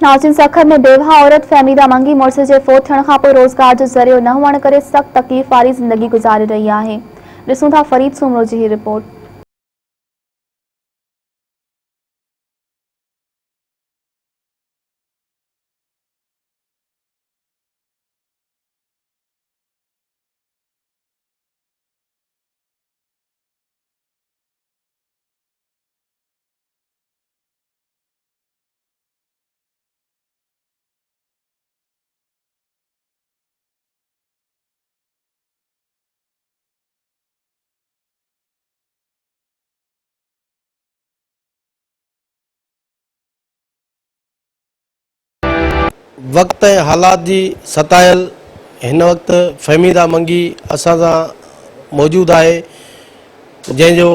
ناظرين سکر ۾ بيواهه عورت فهميده منگي مڙس جي فوت ٿيڻ کانپوء روزگار جو ذريعو نه هئڻ ڪري سخت تڪليف واري زندگي گذاري رهي آهي ڏسون ٿا فريد سومرو جي هي رپورٽ. وقت ۽ حالات جي ستايل هن وقت فهميده منگي اسان سان موجود آهي جنهن جو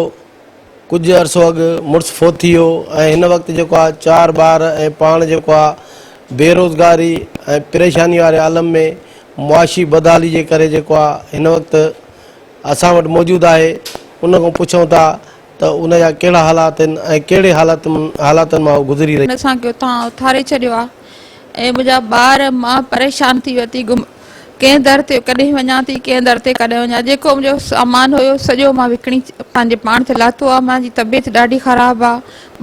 ڪجهه عرصو اڳ مڙس فوت ٿي ويو ۽ هن وقت جيڪو آ چار ٻار ۽ پاڻ جيڪو آ بيروزگاري ۽ پريشاني واري عالم ۾ معاشي بدحالي جي ڪري جيڪو آ هن وقت اسان وٽ موجود آهي ان کان پڇون ٿا ته ان جا ڪهڙا حالات آهن ۽ ڪهڙي حالاتن مان هو گذري رهي. اسان کي اتان اٿاري ڇڏيو آ ۽ منهنجا ٻار مان پريشان ٿي ويا ٿي گم ڪنهن در تي ڪڏهن وڃان ٿي ڪنهن در تي ڪڏهن وڃان جيڪو منهنجو سامان هيو سڄو مان وڪڻي پنهنجي پاڻ تي لاٿو آ منهنجي طبيعت ڏاڍي خراب آ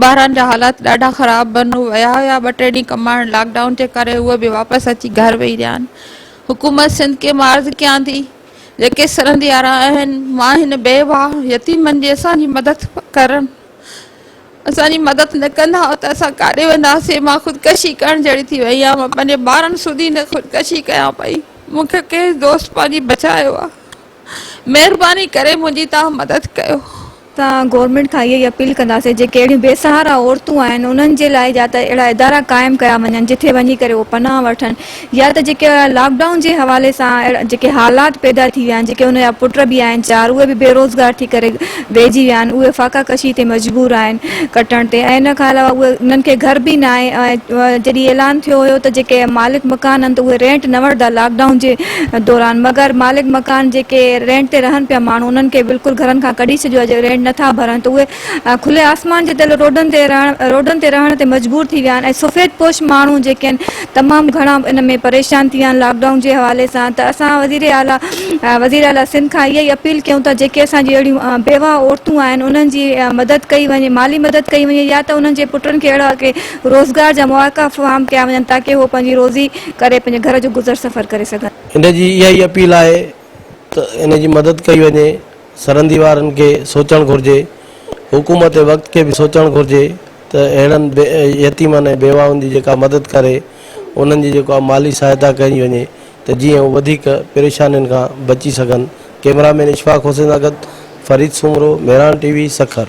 ٻارن جا حالات ڏاڍا خراب آهن هو ويا هيا ٻه ٽي ڏينهن ڪمائڻ لاڪ ڊائون جي ڪري اهي به واپس اچي گهر ويهي رهيا آهن حڪومت سنڌ کي مان عرض ڪيان ٿي جيڪي سرندي وارا آهن مان هن بي واهه يتيمن جي اسان جي مدد ڪرن اسان جي مدد نه ڪندا ته اسان ڪاڏي وينداسين مان خودڪشي ڪرڻ جهڙي ٿي وئي آهيان مان پنهنجي ٻارن سوڌي نه خودڪشي ڪيان پئي مون کي ڪنهن دوست پنهنجي بچايو آهي مهرباني ڪري منهنجي توهان مدد ڪيو. اسان گورنمينٽ کان اها ئي اپيل ڪنداسين جيڪي اهڙيون بي سهارا عورتون آهن انهن جي لاء يا ته اهڙا ادارا قائم ڪيا وڃن جٿي وڃي ڪري اهي پناهه وٺن يا ته جيڪي لاڪ ڊائون جي حوالي سان اهڙا جيڪي حالات پيدا ٿي ويا آهن جيڪي ان جا پٽ به آهن چار اهي به بيروزگار ٿي ڪري ويهجي ويا آهن اهي فاقا ڪشي تي مجبور آهن ڪٽڻ تي ۽ ان کان علاوه اهي انهن کي گهر به نه آهي ۽ جڏهن اعلان ٿيو هيو ته جيڪي مالڪ مڪان آهن ته اهي رينٽ نه وٺندا لاڪ ڊائون جي دوران مگر مالڪ مڪان جيڪي رينٽ تي رهن پيا ماڻهو انهن کي بلڪل گهرن کان ڪڍي ڇڏيو آهي جيڪي رينٽ نٿا ڀرن ته اهي کلي آسمان جي تل روڊن تي رهڻ روڊن تي رهڻ تي مجبور ٿي ويا آهن ۽ سفيد پوش ماڻهو جيڪي آهن تمام گهڻا ان ۾ پريشان ٿي ويا آهن لاڪ ڊائون جي حوالي سان ته اسان وزير اعليٰ وزير اعليٰ سنڌ کان اها ئي اپيل ڪيون ٿا جيڪي اسان جي اهڙيون بيواهه عورتون آهن انهن جي مدد ڪئي وڃي مالي مدد ڪئي وڃي يا ته انهن جي پٽن کي اهڙا ڪي روزگار جا مواقع فراهم ڪيا وڃن تاڪه هو پنهنجي روزي ڪري پنهنجي گهر جو گذر سفر ڪري سگهن. ان جي اها ئي اپيل آهي ته ان جي مدد ڪئي وڃي. سرندي وارن کي سوچڻ گهرجي، حڪومت وقت کي به سوچڻ گهرجي ته اهڙن يتيمن ۽ بيواهن جي جيڪا مدد ڪري انهن جي جيڪا مالي سهائتا ڪئي وڃي ته جيئن هو وڌيڪ پريشانين کان بچي سگهن، ڪئميرا مين اشفاق حسين سان گڏ فريد سومرو، مهراڻ ٽي وي، سکر.